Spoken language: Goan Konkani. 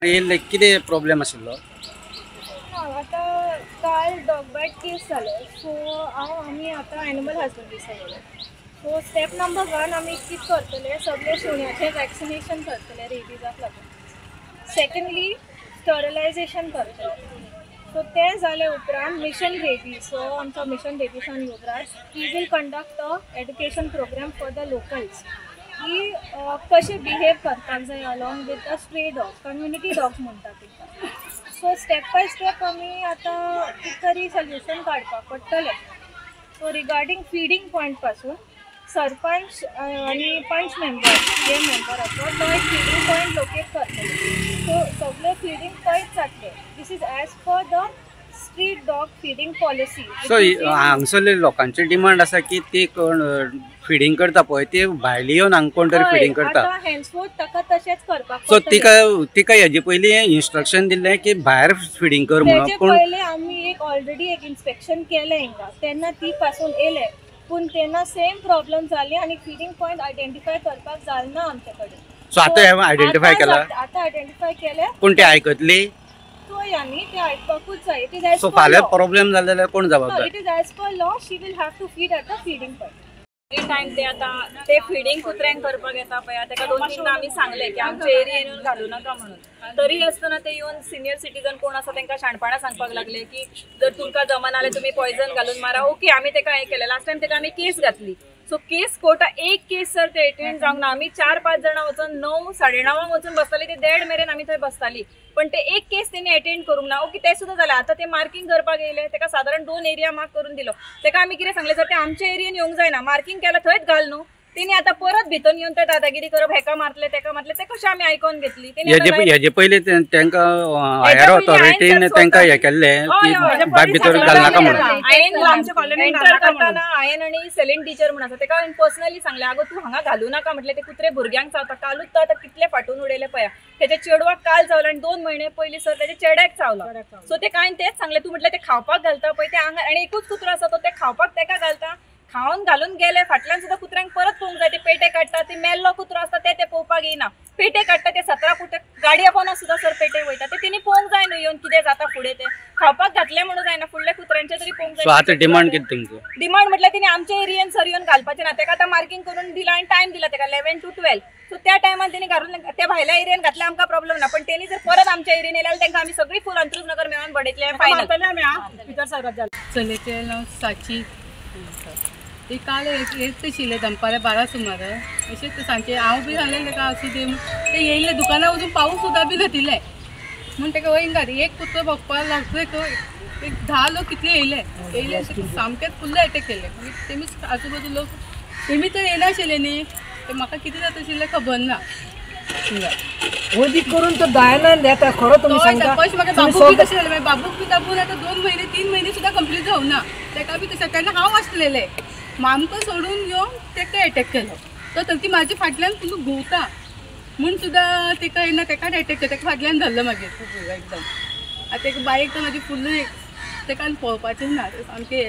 कितें प्रॉब्लेम आशिल्लो? आतां काल डॉग बायट केस जालो, सो हांव आमी आतां एनिमल हजबंड्री सगळे. सो स्टेप नंबर 1 आमी कितें करतले, सगळे सुण्याचें वॅक्सिनेशन करतले रेबीजाक लागून. सेकंडली स्टरलायजेशन करतले. सो तें जाले उपरांत मिशन रेबीज, सो आमचो mission रेबीसान Yuvraj he will conduct a education programme for the locals की कशें बिहेव करपाक जाय along with a stray dog, community dogs म्हणटा तांकां. सो स्टेप बाय स्टेप आमी आतां कितें तरी सोल्युशन काडपाक पडटलें. सो रिगार्डींग फिडींग पॉयंट पासून सरपंच आनी पंच मेंबर जे मेंबर आसा तो एक फिडींग पॉयंट लोकेट करतले. सो सगळे फिडींग थंयच जातले. This is as per the street dog feeding policy. So हांगसरले लोकांची डिमांड आसा की ती कोण फिडींग करता पळय ती भायली येवन हांगा कोण तरी फिडींग करता. आतां हेन्सफोर्थ ताका तशेंच करपाक. सो तिका हेजे पयलीं इन्स्ट्रक्शन दिल्लें की भायर फिडींग कर म्हणून. पूण पयलें आमी एक ऑलरेडी एक इन्स्पेक्शन केलें हिंगा, तेन्ना ती पासून येयले, पूण तेन्ना सेम प्रॉब्लम जाली आनी फिडींग पॉयंट आयडेंटिफाय करपाक जालें ना आमचे कडेन. सो आतां हांवें आयडेंटिफाय केला, आतां आयडेंटिफाय केलें, पूण ती आयकतली चोय आमी ते आयकपाकूच जाय. It is as so फाल्यां प्रॉब्लेम जाले जाल्यार कोण जबाबदार? It is as per law, she will have to feed at the feeding point. Time ते आतां ते फिडींग कुत्र्यांक करपाक येता पळय, ताका 2-3 आमी सांगलें की आमच्या एरियेन येवन घालूं नाका म्हणून. तरी आसतना ते येवन सिनियर सिटीजन कोण आसा तांकां शाणपणां सांगपाक लागले की जर तुमकां जमना जाल्यार तुमी पॉयजन घालून मारा. ओके, आमी ताका हें केलें. लास्ट टायम ताका आमी केस घातली. सो केस कोर्टा एक केस सर ते एटेंड जावंक ना. आमी 4-5 जाणां वचून 9, 9:30 वचून बसताली, ते 1:30 मेरेन आमी थंय बसताली, पण ते एक केस तेणी एटेंड करूंक ना. ओके, ते सुद्दां जालें. आतां ते मार्किंग करपाक येयले, ताका सादारण 2 एरिया मार्क करून दिलो. ताका आमी कितें सांगलें, सर ते आमच्या एरियेन येवंक जायना, मार्किंग केलां थंयच घाल न्हू. तेणी आतां परत भितर येवन ते दादागिरी करप, हेका मारतले तेका मारतले, ते कशें आमी आयकोन घेतली. हेजे पयलीं तांकां हायर ऑथॉरिटीन तांकां हें केल्लें की भायर भितर घालनाका म्हणून. हांवें एंटर करतना हांवें आनी सेलीन टिचर म्हूण आसा ताका हांवें पर्सनली सांगलें, आगो तूं हांगा घालूं नाका म्हटलें, ते कुत्रे भुरग्यांक चावता. कालूच तो आतां कितले फाटून उडयले पळया, तेच्या चेडवाक काल चावला आनी 2 म्हयने पयलीं सर तेच्या चेड्याक चावला. सो ते हांवें तेंच सांगलें, तूं म्हटलें ते खावपाक घालता पळय ते हांगा, आनी एकूच कुत्रो आसा तो ते खावपाक तेका घालता, खावन घालून गेले. फाटल्यान सुद्दां कुत्र्यांक परत पळोवंक जाय, ते पेटे काडटा, ते मेल्लो कुत्रो आसता ते पळोवपाक येना, पेटे काडटा ते 17 फूट गाडया पोना सुद्दां सर पेटे वयता, ते तेणी पळोवंक जाय न्हू येवन कितें जाता फुडें. ते खावपाक घातलें म्हणून जायना, फुडल्या कुत्र्यांचे तरी पळोवंक जाय. आतां डिमांड कितें तुमचो? डिमांड म्हटल्यार तेणी आमच्या एरियेन सर येवन घालपाचें ना. ताका आतां मार्किंग करून दिला आनी टायम दिला ताका 11 to 12. सो त्या टायमान तेणी घालून त्या भायल्या एरियेन घातल्या आमकां प्रॉब्लम ना, पण तेणी जर परत आमच्या एरियेन येयले जाल्यार तांकां आमी सगळी फूल अंत्रुज नगर मेळोन बडयतले. फायनल चलयेचें नांव साची. ते काल येत आशिल्ले दनपारां 12 सुमार अशेंच सांजचे हांव बी सांगलें ताका आसूं दी, ते येयले दुकानार वचून पावस सुद्दां बी घातिल्ले म्हूण ताका वयर घात. एक कुत्रो भोंकपाक लागलो, एक 10 लोक कितले येयले येयले अशें सामकेच फुल्ल एटॅक केले. मागीर तेमीच आजूबाजू लोक तेमी तर येयनाशिल्ले न्ही, ते म्हाका कितें जाता आशिल्लें खबर ना. वदीक करून तो दयानंद येता खरो तुमी सांगता. फर्स्ट म्हाका बाबूक बी तशें जालें, बाबूक बी दाबून आतां 2 म्हयने 3 म्हयने सुद्दां कंप्लीट जावं ना, ताका बी तशें. तेन्ना हांव आसलेलें, आमकां सोडून येवन ताका एटॅक केलो. तो तर ती म्हाजे फाटल्यान फुल्ल घुंवता म्हूण सुद्दां ताका येना, ताकाच एटॅक केलो. ताका फाटल्यान धरलो मागीर एकदम. आतां एक बायक तर म्हाजी फुल्ल ताका पळोवपाचें ना सामकें.